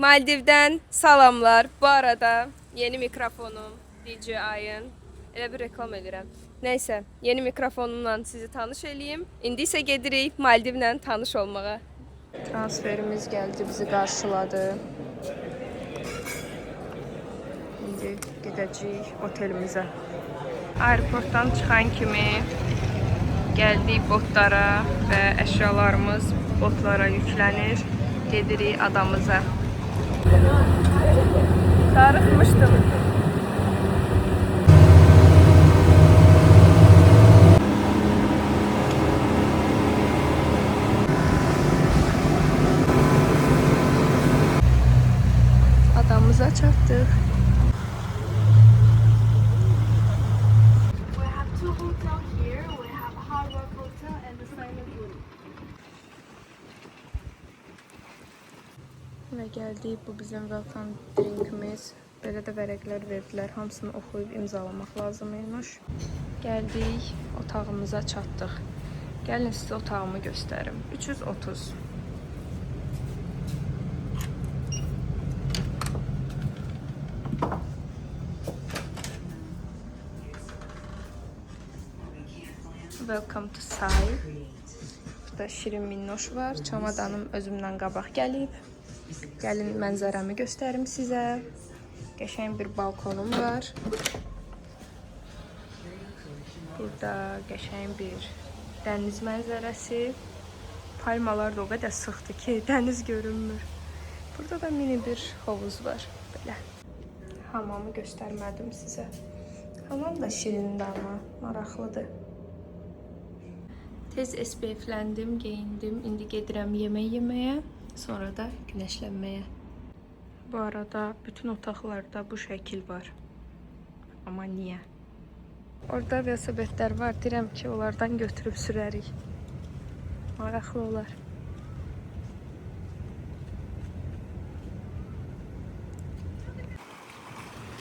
Maldivdən salamlar. Bu arada yeni mikrofonum DJI-ın. Elə bir reklam eləyirəm. Nəysə, yeni mikrofonumla sizi tanış eləyim. İndi isə gedirik Maldivlə tanış olmağa. Transferimiz gəldi, bizi qarşıladı. İndi gedəcəyik otelimizə. Aeroportdan çıxan kimi gəldik botlara və əşyalarımız botlara yüklənir. Gedirik adamıza. Darıxmışdım. Adamıza çatdıq. We have two hotels here. We have Hard Rock Hotel and the Silent Room. Və gəldik, bu bizim welcome drinkimiz. Belə də vərəqlər verdilər. Hamısını oxuyub imzalamaq lazım imiş. Gəldik, otağımıza çatdıq. Gəlin sizə otağımı göstərim. 330. Welcome to Say. Burada şirin minnoş var. Çamadanım özümdən qabaq gəlib. Gəlin mənzərəmi göstərim sizə. Qəşəng bir balkonum var. Burada qəşəng bir dəniz mənzərəsi. Palmalar da o qədər sıxdır ki, dəniz görünmür. Burada da mini bir hovuz var belə. Hamamı göstərmədim sizə. Hamam da şirindir amma maraqlıdır. Tez SPF-ləndim, geyindim. İndi gedirəm yemək yeməyə, sonra da günəşlənməyə. Bu arada bütün otaqlarda bu şəkil var. Amma niyə? Orada velosipedlər var. Deyirəm ki, onlardan götürüb sürərik. Maraqlı olar.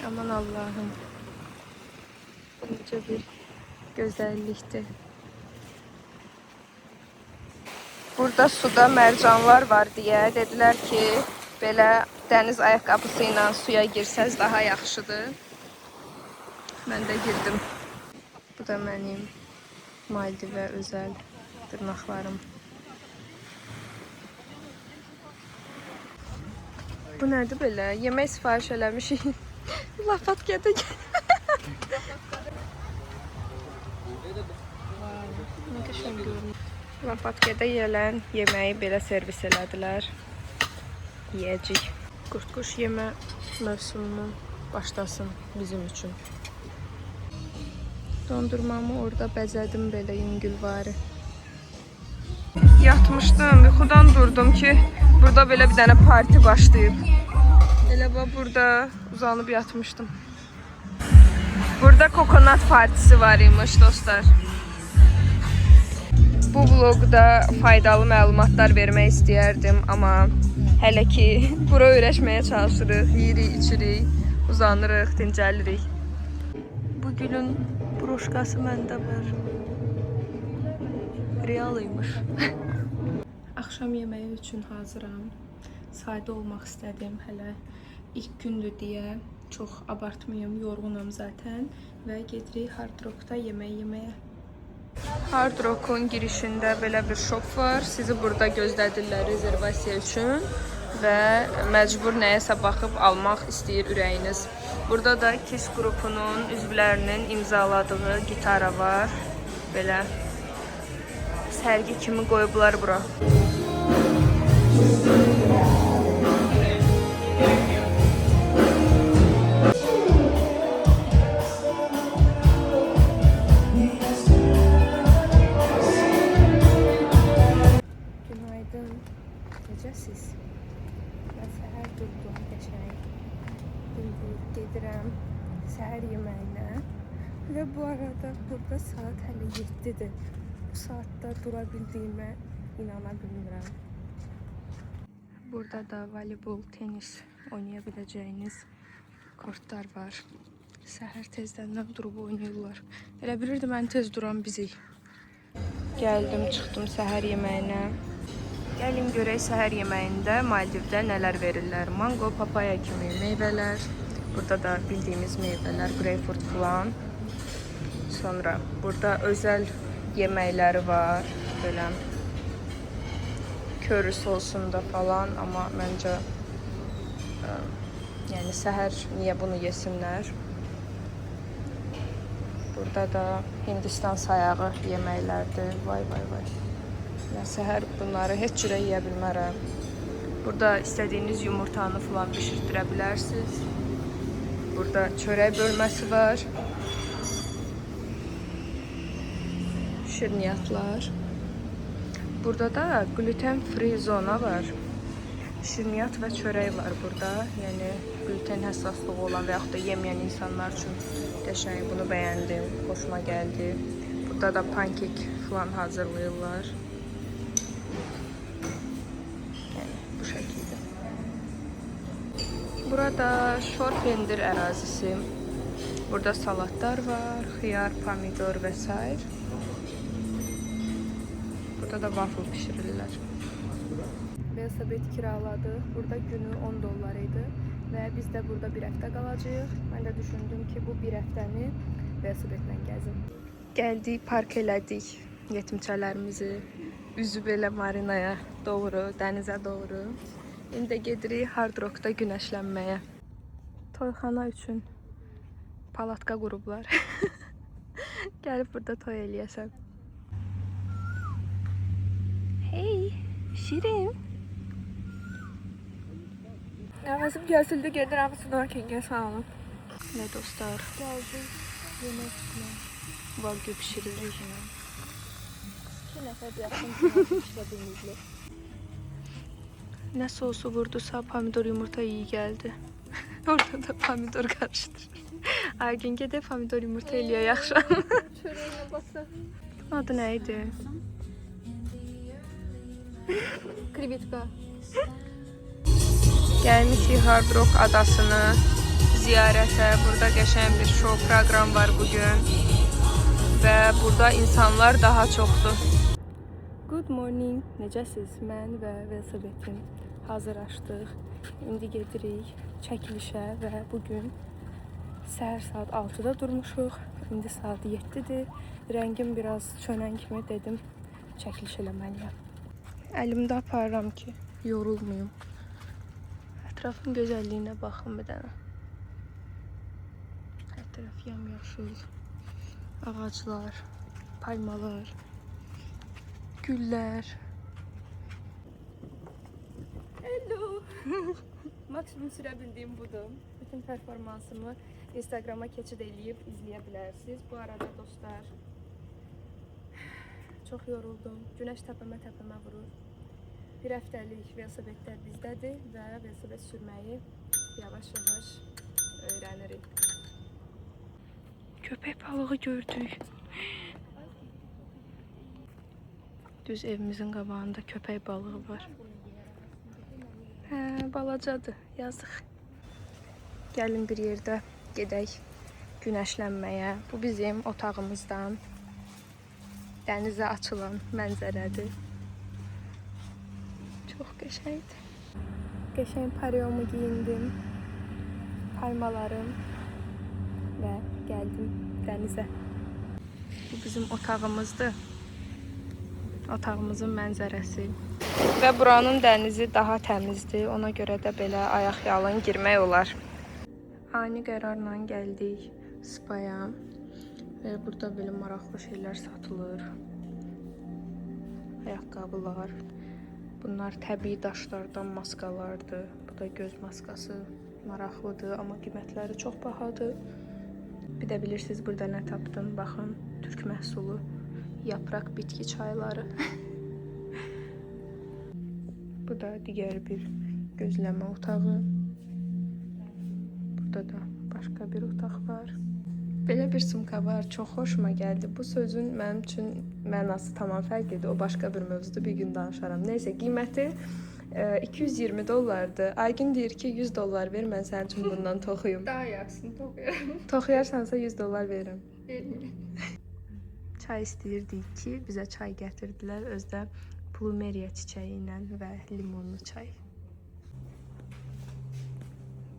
Aman Allahım. Bu necə bir gözəllikdir. Burada suda mərcanlar var deyə dedilər ki, belə dəniz ayaqqabısı ilə suya girsəz daha yaxşıdır. Mən də girdim. Bu da mənim Maldivə özəl dırnaqlarım. Bu nədir belə? Yemək sifariş eləmişik. Lafat gədə. Nə qəşəng görünür. Lampatkədə yeyilən yeməyi belə servis elədilər. Yeyəcik. Qurtquş yemə mövsümü başlasın bizim üçün. Dondurmamı orada bəzədim belə yüngülvari. Yatmışdım, yuxudan durdum ki, burada belə bir dənə parti başlayıb. Elə bax burada uzanıb yatmışdım. Burada kokonat partisi var imiş dostlar. Bu vloqda faydalı məlumatlar vermək istəyərdim, amma hələ ki bura öyrəşməyə çalışırıq, yeyirik, içirik, uzanırıq, dincəlirik. Bu gülün broşkası məndə var. Real imiş. Axşam yeməyi üçün hazıram. Sadə olmaq istədim hələ. İlk gündür deyə çox abartmayım, yorğunam zaten və gedirik Hard Rock'da yemək yeməyə. Hard Rock'un girişində belə bir shop var. Sizi burada gözlədirlər rezervasiya üçün və məcbur nəyəsə baxıb almaq istəyir ürəyiniz. Burada da Kiss qrupunun üzvlərinin imzaladığı gitara var. Belə sərgi kimi qoyublar bura. Günaydın. Necəsiz? Mən səhər durdum qəşəng. İndi gedirəm səhər yeməyinə. Və bu arada burada saat hələ 7-dir. Bu saatda dura bildiyimə inana bilmirəm. Burada da voleybol, tenis oynaya biləcəyiniz kortlar var. Səhər tezdəndən durub oynayırlar. Elə bilirdim ən tez duran bizik. Gəldim, çıxdım səhər yeməyinə. Gəlin görək səhər yeməyində Maldivdə nələr verirlər. Mango, papaya kimi meyvələr. Burada da bildiyimiz meyvələr, greyfurt falan. Sonra burada özəl yeməkləri var. Belə köri sosunda falan, amma məncə yəni səhər niyə bunu yesinlər? Burada da Hindistan sayağı yeməklərdir. Vay vay vay. Mən səhər bunları heç cürə yeyə bilmərəm. Burada istədiyiniz yumurtanı falan bişirtdirə bilərsiniz. Burada çörək bölməsi var. Şirniyyatlar. Burada da gluten free zona var. Şirniyyat və çörək var burada. Yəni gluten həssaslığı olan və yaxud da yeməyən insanlar üçün qəşəng, bunu bəyəndim, xoşuma gəldi. Burada da pankek falan hazırlayırlar. Yəni bu şəkildə. Burada şor pendir ərazisi. Burada salatlar var, xiyar, pomidor və s. Burada da waffle pişirirlər. Velosiped kiraladıq. Burada günü 10 dollar idi və biz də burada bir həftə qalacağıq. Mən də düşündüm ki, bu bir həftəni velosipedlə gəzim. Gəldik, park elədik yetimçələrimizi. Üzü belə marinaya doğru, dənizə doğru. İndi də gedirik Hard Rockda günəşlənməyə. Toyxana üçün palatka qurublar. Gəlib burada toy eləyəsən. Hey, Şirin. Nəfəsim kəsildi, gedirəm snorkingə, sağ olun. Nə dostlar, Gəldim, yemək tutma. Wagyu pişiririk. 2 nəfər yaxın pişirə bilməyiblər. Nə sosu vurdusa pomidor yumurta iyi gəldi. Orada da pomidor qarışdırır. Aygün gedək pomidor yumurta eləyək axşam. Çörəyinə basa. Bunun adı nə idi? Krevetka. Gəlmişik Hard Rock adasını ziyarətə. Burada qəşəng bir şou proqram var bugün. Və burada insanlar daha çoxdur. Good morning. Necəsiz? Mən və velosipedim hazırlaşdıq. İndi gedirik çəkilişə və bugün səhər saat 6-da durmuşuq. İndi saat 7-dir. Rəngim biraz çönən kimi dedim çəkiliş eləməliyəm. Əlimdə aparıram ki, yorulmayım. Ətrafın gözəlliyinə baxın bir dənə. Hər tərəf yamyaşıl. Ağaclar, palmalar, güllər. Hello. Maksimum sürə bildiyim budur. Bütün performansımı Instagrama keçid eləyib izləyə bilərsiniz. Bu arada dostlar, çox yoruldum. Günəş təpəmə təpəmə vurur. Bir həftəlik velosipedlər bizdədir və velosiped sürməyi yavaş-yavaş öyrənirik. Köpək balığı gördük. Düz evimizin qabağında köpək balığı var. Hə, balacadır, yazıq. Gəlin bir yerdə gedək günəşlənməyə. Bu bizim otağımızdan dənizə açılan mənzərədir. Çox qəşəngdir. Qəşəng pariomu geyindim. Palmalarım və gəldim dənizə. Bu bizim otağımızdır. Otağımızın mənzərəsi. Və buranın dənizi daha təmizdir. Ona görə də belə ayaqyalın girmək olar. Ani qərarla gəldik spaya. Və burada belə maraqlı şeylər satılır. Ayaqqabılar. Bunlar təbii daşlardan maskalardır. Bu da göz maskası. Maraqlıdır, amma qiymətləri çox bahadır. Bir də bilirsiniz burada nə tapdım? Baxın, türk məhsulu. Yaprak bitki çayları. Bu da digər bir gözləmə otağı. Burada da başqa bir otaq var. Belə bir sumka var, çox xoşuma gəldi. Bu sözün mənim üçün mənası tamam fərqlidir. O başqa bir mövzudur, bir gün danışaram. Neysə, qiyməti 220 dollardır. Aygün deyir ki, 100 dollar ver, mən sənin üçün bundan toxuyum. Daha yaxşısını toxuyaram. Toxuyarsansa 100 dollar verirəm. Vermirəm. Çay istəyirdik ki, bizə çay gətirdilər. Özdə Plumeriya çiçəyi ilə və limonlu çay.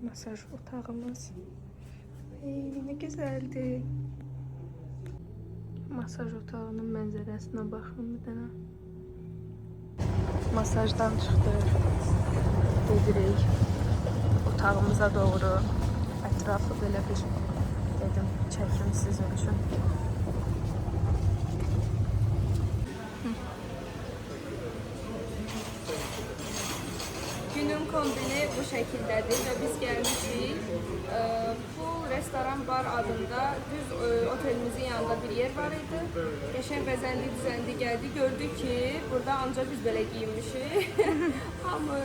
Masaj otağımız. Ey, nə gözəldir. Masaj otağının mənzərəsinə baxın bir dənə. Masajdan çıxdıq. Gedirik otağımıza doğru. Ətrafı belə bir dedim çəkim sizin üçün. Günün kombini bu şəkildədir və biz gəlmişik Pool Restoran Bar adında düz otelimizin yanında bir yer var idi. Qəşəng bəzəndik, düzəndik, gəldik. Gördük ki, burada ancaq biz belə geyinmişik. Hamı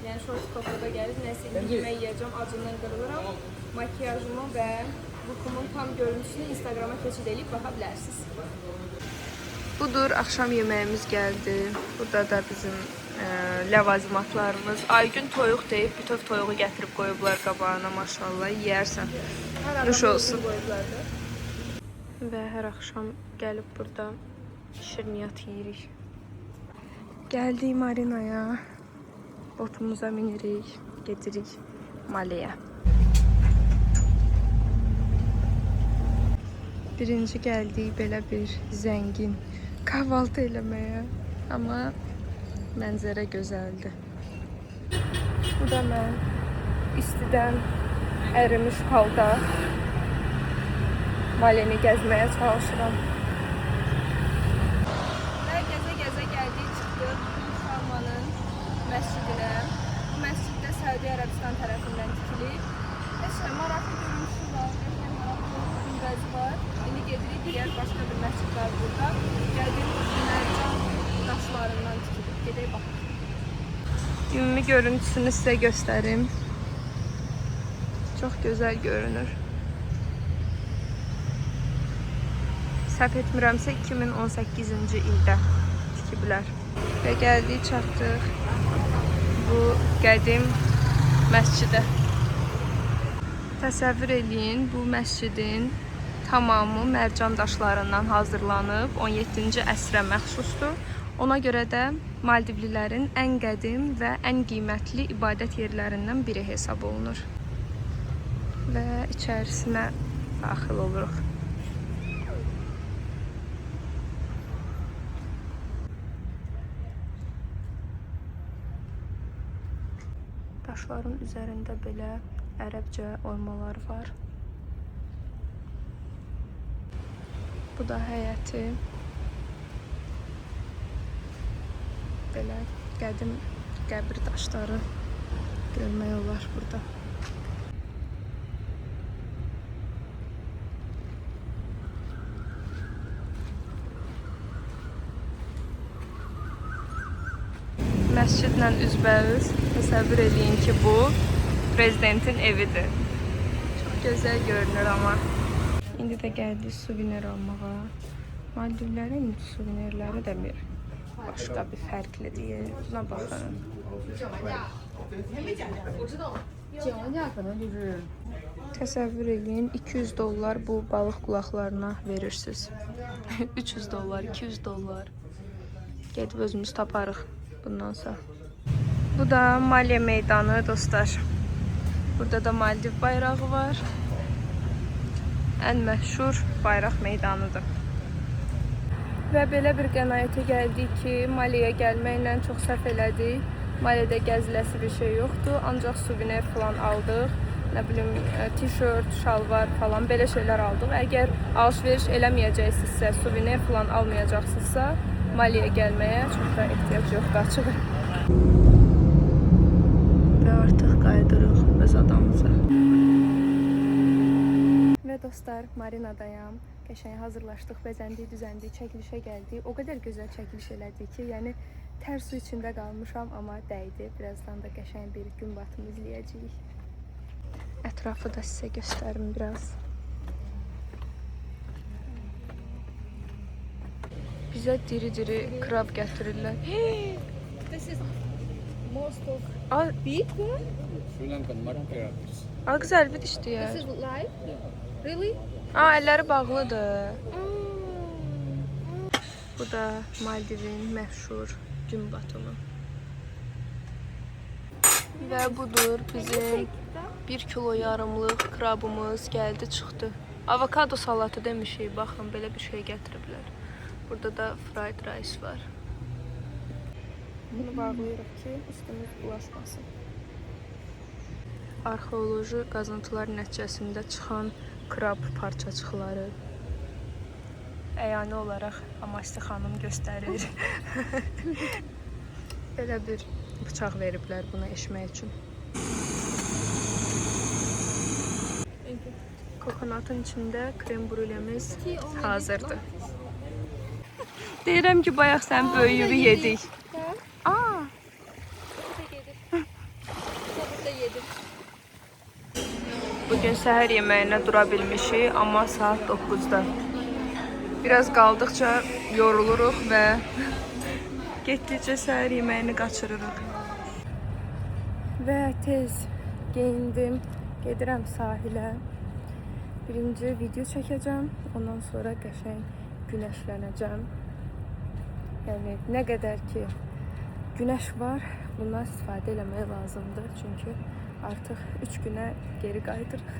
yəni şort koftada gəlib. Nəsə indi yemək yeyəcəm, acından qırılıram. Makiyajımı və lookumun tam görüntüsünü Instagrama keçid eləyib baxa bilərsiniz. Budur, axşam yeməyimiz gəldi. Burada da bizim ləvazimatlarımız. Aygün toyuq deyib, bütöv toyuğu gətirib qoyublar qabağına, maşallah, yeyərsən. Nuş olsun. Və hər axşam gəlib burada şirniyyat yeyirik. Gəldik Marinaya. Botumuza minirik, gedirik Maliyə. Birinci gəldik belə bir zəngin kahvaltı eləməyə. Amma mənzərə gözəldir. Bu da mən istidən ərimiş halda Maleni gəzməyə çalışıram. Və gəzə-gəzə gəldik, çıxdıq King Salmanın məscidinə. Bu məscid də Səudiyyə Ərəbistan tərəfindən tikilib. Heç nə, maraqlı görünüşü var, qəşəng maraqlı günbəzi var. İndi gedirik digər başqa bir məscid var burada. Qədim mərcan daşlarından tikilib. Gedək baxaq. Ümumi görüntüsünü sizə göstərim. Çox gözəl görünür. Səhv etmirəmsə 2018-ci ildə tikiblər. Və gəldik, çatdıq bu qədim məscidə. Təsəvvür eləyin, bu məscidin tamamı mərcan daşlarından hazırlanıb, 17-ci əsrə məxsusdur. Ona görə də Maldivlilərin ən qədim və ən qiymətli ibadət yerlərindən biri hesab olunur. Və içərisinə daxil oluruq. Daşların üzərində belə ərəbcə oymalar var. Bu da həyəti. Belə qədim qəbir daşları görmək olar burada. Məscidlə üzbəüz təsəvvür eləyin ki, bu prezidentin evidir. Çox gözəl görünür amma. İndi də gəldik suvenir almağa. Maldivlərin suvenirləri də bir başqa bir fərqlidir. Buna baxın. Təsəvvür eləyin, 200 dollar bu balıq qulaqlarına verirsiniz. 300 dollar, 200 dollar. Gedib özümüz taparıq bundansa. Bu da Maliyə meydanı dostlar. Burada da Maldiv bayrağı var. Ən məşhur bayraq meydanıdır. Və belə bir qənaətə gəldik ki, Maliyə gəlməklə çox səhv elədik. Malidə gəziləsi bir şey yoxdur, ancaq suvenir falan aldıq. Nə bilim, tişört, şalvar falan belə şeylər aldıq. Əgər alış-veriş eləməyəcəksinizsə, suvenir falan almayacaqsınızsa, Maliyə gəlməyə çox da ehtiyac yoxdur açığı. Və artıq qayıdırıq öz adamıza. Və dostlar, Marinadayam. Qəşəng hazırlaşdıq, bəzəndik, düzəndik, çəkilişə gəldik. O qədər gözəl çəkiliş elədik ki, yəni tər su içində qalmışam, amma dəydi. Birazdan da qəşəng bir gün batımı izləyəcəyik. Ətrafı da sizə göstərim biraz. Bizə diri-diri krab gətirirlər. Hey! This is most of big one? Sri Lankan mud crabs. A, gözəl bir dişdir. This is live? Really? Aa, əlləri bağlıdır. Bu da Maldivin məşhur gün batımı. Və budur bizim 1 kilo yarımlıq krabımız gəldi çıxdı. Avokado salatı demişik. Baxın belə bir şey gətiriblər. Burada da fried rice var. Bunu bağlayırıq ki, üstümüz bulaşmasın. Arxeoloji qazıntılar nəticəsində çıxan krab parçacıqları əyani olaraq Amasti xanım göstərir. Belə bir bıçaq veriblər buna eşmək üçün. Kokonatın içində krem brülemiz hazırdır. Deyirəm ki, bayaq sən böyüyü yedik. Aa, Burada yedim. Bugün səhər yeməyinə dura bilmişik, amma saat 9-da. Biraz qaldıqca yoruluruq və getdikcə səhər yeməyini qaçırırıq. Və tez geyindim, gedirəm sahilə. Birinci video çəkəcəm, ondan sonra qəşəng günəşlənəcəm. Yəni nə qədər ki günəş var, bundan istifadə eləmək lazımdır. Çünki artıq 3 günə geri qayıdırıq.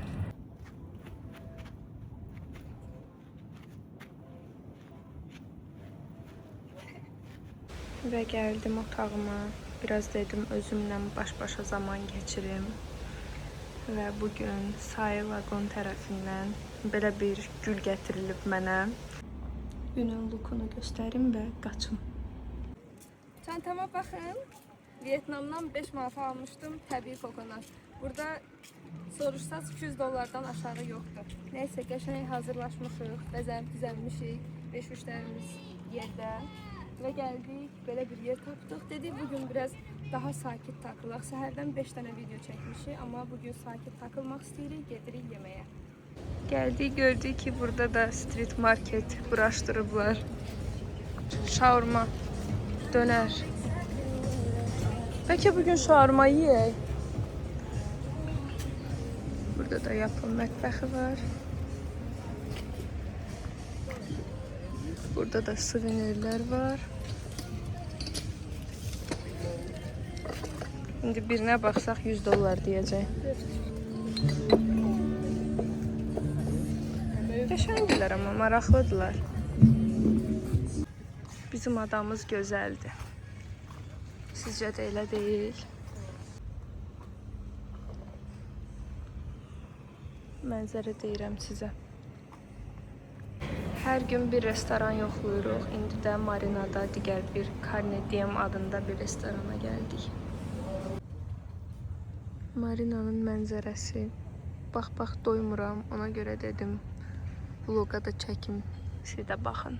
Və gəldim otağıma. Biraz dedim özümlə baş-başa zaman keçirim. Və bugün Sai Lagon tərəfindən belə bir gül gətirilib mənə. Günün lookunu göstərim və qaçım. Çantama baxın. Vyetnamdan 5 manata almışdım təbii kokonat. Burada soruşsaz 200 dollardan aşağı yoxdur. Nəysə, qəşəng hazırlaşmışıq, bəzənib düzənmişik. 5 müştərimiz yerdə və gəldik, belə bir yer tapdıq. Dedik bu gün biraz daha sakit takılaq. Səhərdən 5 dənə video çəkmişik, amma bu gün sakit takılmaq istəyirik, gedirik yeməyə. Gəldik, gördük ki, burada da street market quraşdırıblar. Şaurma, dönər. Bəlkə bugün şaurma yeyək. Burada da Yapon mətbəxi var. Burada da suvenirlər var. İndi birinə baxsaq 100 dollar deyəcək. Qəşəngdirlər amma maraqlıdırlar. Bizim adamız gözəldir. Sizcə də elə deyil? Mənzərə deyirəm sizə. Hər gün bir restoran yoxlayırıq. İndi də Marinada digər bir Carne Diem adında bir restorana gəldik. Marinanın mənzərəsi. Bax bax doymuram. Ona görə dedim vloqa da çəkim. Siz də baxın.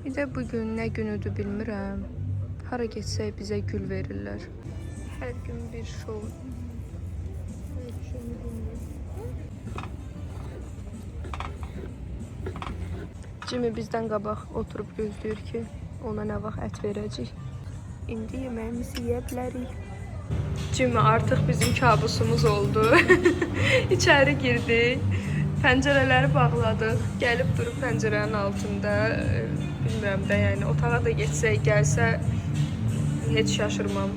Bir də bu gün nə günüdür bilmirəm. Hara getsək bizə gül verirlər. Hər gün bir şou. Jimmy bizdən qabaq oturub gözləyir ki, ona nə vaxt ət verəcək. İndi yeməyimizi yeyə bilərik. Jimmy artıq bizim kabusumuz oldu. İçəri girdik. Pəncərələri bağladıq. Gəlib durub pəncərənin altında. Bilmirəm də, yəni otağa da getsək, gəlsə heç şaşırmam.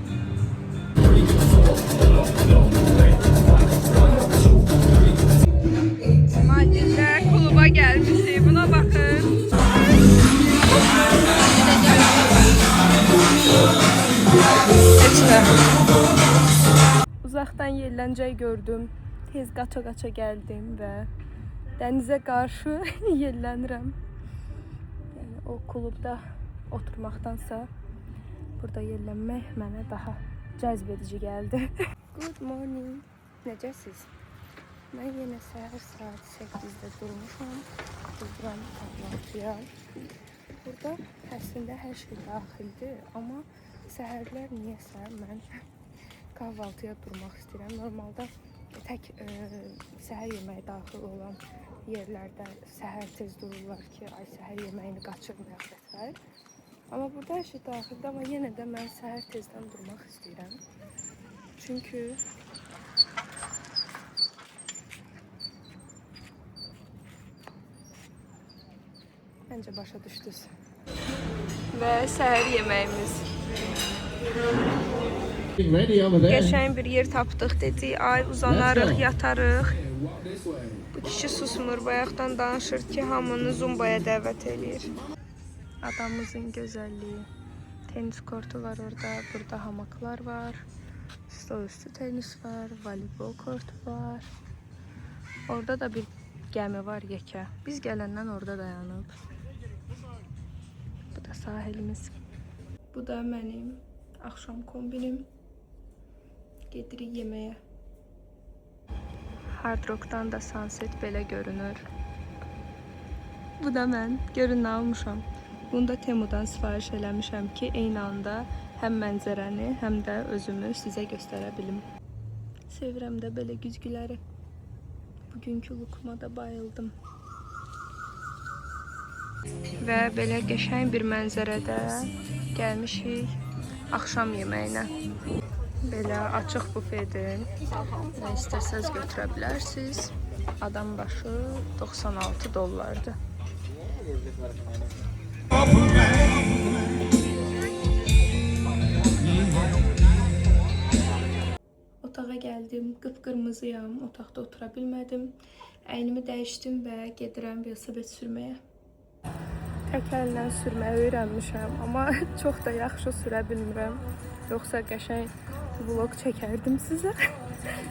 Maldivdə kluba gəlmişik. Buna baxın. Heç nə. Uzaqdan yelləncək gördüm. Tez qaça-qaça gəldim və dənizə qarşı yellənirəm. Yəni o klubda oturmaqdansa burada yellənmək mənə daha cəzbedici gəldi. Good morning. Necəsiz? Mən yenə səhər saat 8-də durmuşam. Dururam kahvaltıya. Burada əslində hər şey daxildir, amma səhərlər niyəsə mən kahvaltıya durmaq istəyirəm. Normalda tək səhər yeməyi daxil olan yerlərdə səhər tez dururlar ki, ay səhər yeməyini qaçırmayaq və sair. Amma burada hər şey daxildir, amma yenə də mən səhər tezdən durmaq istəyirəm. Çünki Məncə başa düşdünüz. Və səhər yeməyimiz. Ready over there. Qəşəng bir yer tapdıq dedi. Ay uzanarıq, yatarıq. Bu kişi susmur, bayaqdan danışır ki, hamını Zumbaya dəvət eləyir. Adamızın gözəlliyi. Tenis kortu var orada, burada hamaklar var. Stol üstü tenis var, voleybol kortu var. Orada da bir gəmi var yekə. Biz gələndən orada dayanıb. Bu da sahilimiz. Bu da mənim axşam kombinim. Gedirik yeməyə. Hard Rock'dan da sunset belə görünür. Bu da mən. Görün nə almışam. Bunu da Temu'dan sifariş eləmişəm ki, eyni anda həm mənzərəni, həm də özümü sizə göstərə bilim. Sevirəm də belə güzgüləri. Bugünkü lookuma da bayıldım. Və belə qəşəng bir mənzərədə gəlmişik axşam yeməyinə. Belə açıq bufedir. Nə istəsəz götürə bilərsiniz. Adam başı 96 dollardır. Otağa gəldim, qıpqırmızıyam, otaqda otura bilmədim. Əynimi dəyişdim və gedirəm velosiped sürməyə. Tək əllə sürməyi öyrənmişəm, amma çox da yaxşı sürə bilmirəm. Yoxsa qəşəng vlog çəkərdim sizə.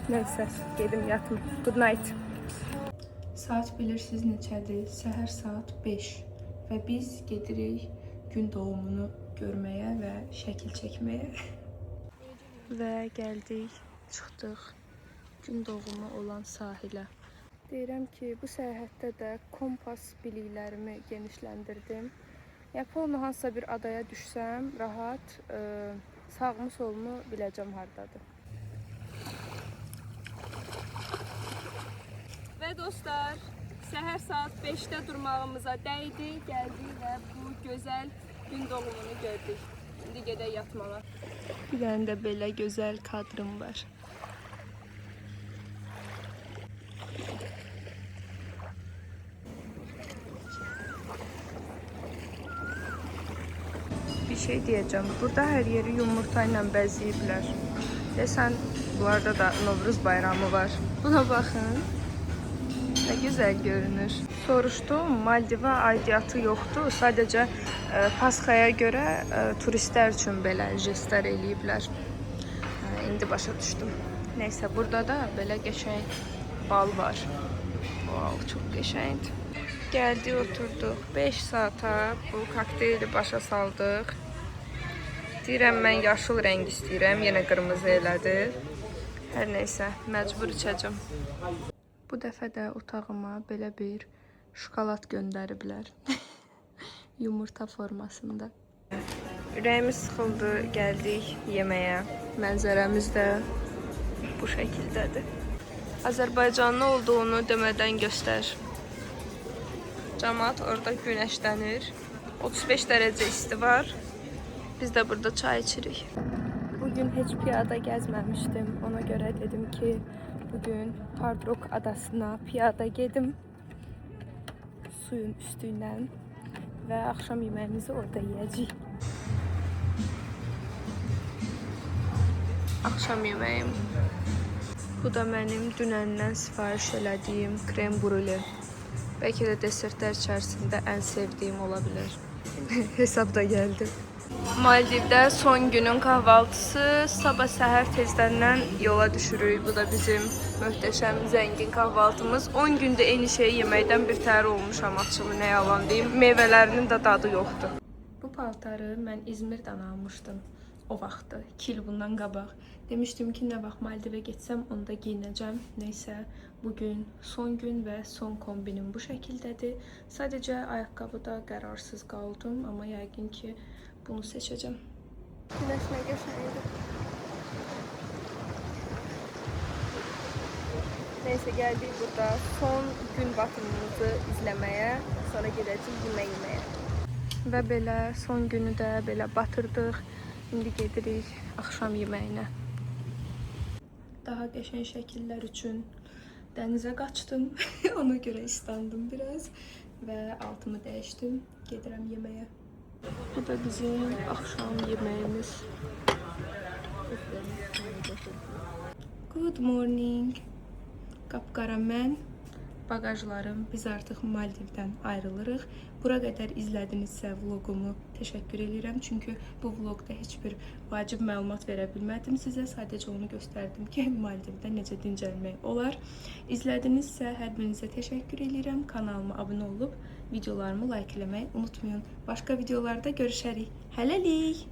Nəysə, gedim yatım. Good night. Saat bilirsiniz neçədir? Səhər saat 5 və biz gedirik gün doğumunu görməyə və şəkil çəkməyə. Və gəldik, çıxdıq gün doğumu olan sahilə. Deyirəm ki, bu səyahətdə də kompas biliklərimi genişləndirdim. Yaponu hansısa bir adaya düşsəm, rahat sağımı solumu biləcəm hardadır. Və dostlar, səhər saat 5-də durmağımıza dəydi, gəldik və bu gözəl gün doğumunu gördük. İndi gedək yatmağa. Bir dənə də belə gözəl kadrım var. Bir şey deyəcəm. Burada hər yeri yumurta ilə bəzəyiblər. Desən, bunlarda da Novruz bayramı var. Buna baxın. Nə gözəl görünür. Soruşdum, Maldiva aidiyyatı yoxdur. Sadəcə Pasxaya görə turistlər üçün belə jestlər eləyiblər. İndi başa düşdüm. Nəysə, burada da belə qəşəng bal var. Wow, çox qəşəngdir. Gəldik, oturduq. 5 saata bu kokteyli başa saldıq. Deyirəm mən yaşıl rəng istəyirəm, yenə qırmızı elədi. Hər nəysə, məcbur içəcəm. Bu dəfə də otağıma belə bir şokolad göndəriblər. Yumurta formasında. Ürəyimiz sıxıldı, gəldik yeməyə. Mənzərəmiz də bu şəkildədir. Azərbaycanlı olduğunu demədən göstər. Camaat orada günəşlənir. 35 dərəcə isti var. Biz də burada çay içirik. Bugün heç piyada gəzməmişdim. Ona görə dedim ki, bugün Hard Rock adasına piyada gedim. Suyun üstü ilə və axşam yeməyimizi orada yeyəcəyik. Axşam yeməyim. Bu da mənim dünəndən sifariş elədiyim krem brule. Bəlkə də desertlər içərisində ən sevdiyim ola bilər. Hesab da gəldi. Maldivdə son günün kahvaltısı. Sabah səhər tezdəndən yola düşürük. Bu da bizim möhtəşəm, zəngin kahvaltımız. 10 gündə eyni şeyi yeməkdən bir təhər olmuşam açığı, nə yalan deyim. Meyvələrinin də dadı yoxdur. Bu paltarı mən İzmirdən almışdım. O vaxtı, 2 il bundan qabaq. Demişdim ki, nə vaxt Maldivə getsəm onda geyinəcəm. Nəysə, bugün son gün və son kombinim bu şəkildədir. Sadəcə ayaqqabıda qərarsız qaldım, amma yəqin ki, bunu seçəcəm. Günəş nə qəşəngdir. Neyse, gəldik burada son gün batımımızı izləməyə, sonra gedəcəyik yemək yeməyə. Və belə son günü də belə batırdıq. İndi gedirik axşam yeməyinə. Daha qəşəng şəkillər üçün dənizə qaçdım. Ona görə istandım biraz. Və altımı dəyişdim. Gedirəm yeməyə. Bu da bizim axşam yeməyimiz. Good morning. Qapqara mən, bagajlarım. Biz artıq Maldivdən ayrılırıq. Bura qədər izlədinizsə vloqumu təşəkkür edirəm. Çünki bu vloqda heç bir vacib məlumat verə bilmədim sizə. Sadəcə onu göstərdim ki, Maldivdə necə dincəlmək olar. İzlədinizsə hər birinizə təşəkkür edirəm. Kanalıma abunə olub videolarımı like eləməyi unutmayın. Başqa videolarda görüşərik. Hələlik.